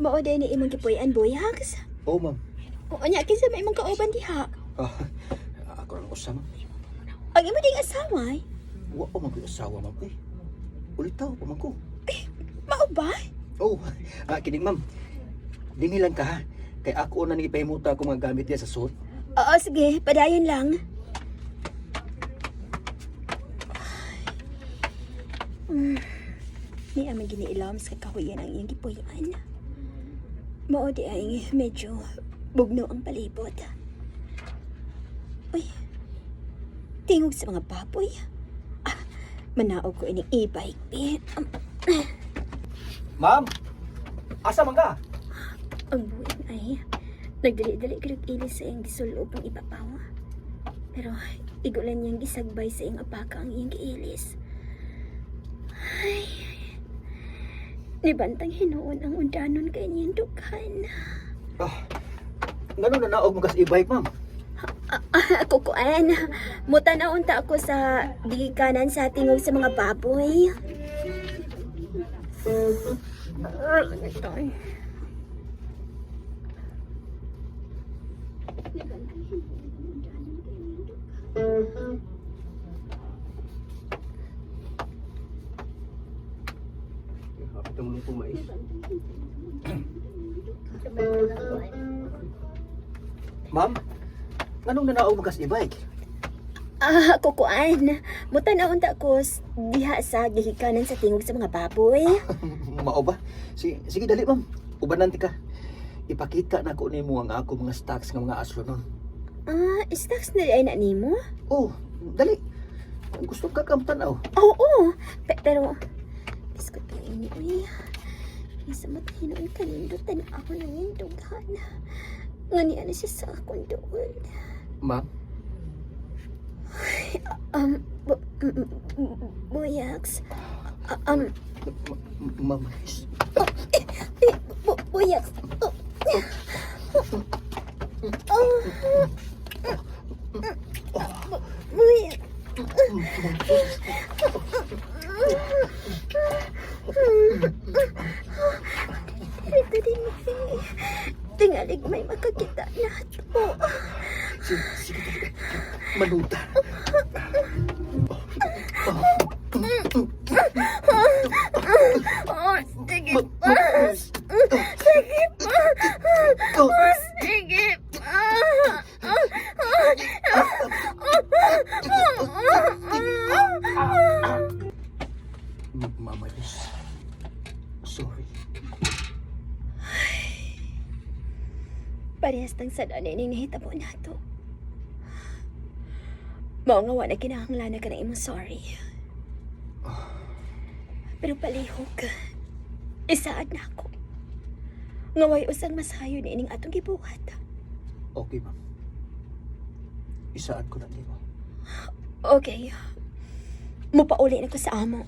Mao day ni imong gipuy-an, Boyax. Oh, ma'am. Oo nya, kinsa may imong kauban diha? Ah, ako lang usa, ma'am. Ang imo ding asawa, eh. Wa pa man ko'y asawa, ma'am. Eh, ulitaw pa man ko. Mao ba? Oh, kini ma'am. Dinhi lang ka ha. Kay ako na ni ipahimuta akong mga gamit diya sa suit. Oo, sige, padayon lang. Ni amang giniilam sa kahuyan ang iyang gipuy-an. Mao di ay medyo bugno ang palibot. Uy, tingog sa mga baboy. Ah, manaog ko ining e-bike, be. Ma'am, asa man ka? Ang buwing ay nagdali-dali kag ilis sa iyang gisulob ang ibabaw. Pero igulan niyang gisagbay sa iyang apaka ang iyang giilis. Ay, nibantang hinuon ang undanon kay niyang dughan. Ah, ngano na naog mo kas e-bike, ma'am? Ah, kukuan. Mutan na unta ako sa gigikanan sa tingog sa mga baboy. Hapit ang lutong mais. Ma'am, nganong nanaog mo kas e-bike? Ah, kukuan. Mutan na unta ko diha sa gihikanan sa tingog sa mga baboy. Mao ba? Sige, sige dali, ma'am. Ubanan ti ka. Ipakita na ko nimo ang ako mga stocks nga mga aslo nun. Ah, stocks na ay na nimo? Oh, dali. Gusto ka kam tanaw. Oo. Pero biskot pa ini uy. Isa mo hinuon kanindutan ako ng iyong dughan. Ngani ano siya sa akong doon. Ma'am, Boyax. Ma'am, Liz. Eh, Boyax. Oh. Oh. Boyax. Dito din eh. Tingalig may makakita na to. Sige, sige, dali. Manuta. Oh, sige pa. Sige pa. Oh. Sige pa. Mama Liz. Sorry. Parehas tang sad ano ining nahitabo nato. Mao nga wa na kinahanglan na ka ng imong sorry. Pero palihog, isaad na ako. Nga way usang masayo ni ining atong gibuhat. Okay, ma'am. Isaad ko na nimo. Okay. Mupauli na ko sa amo.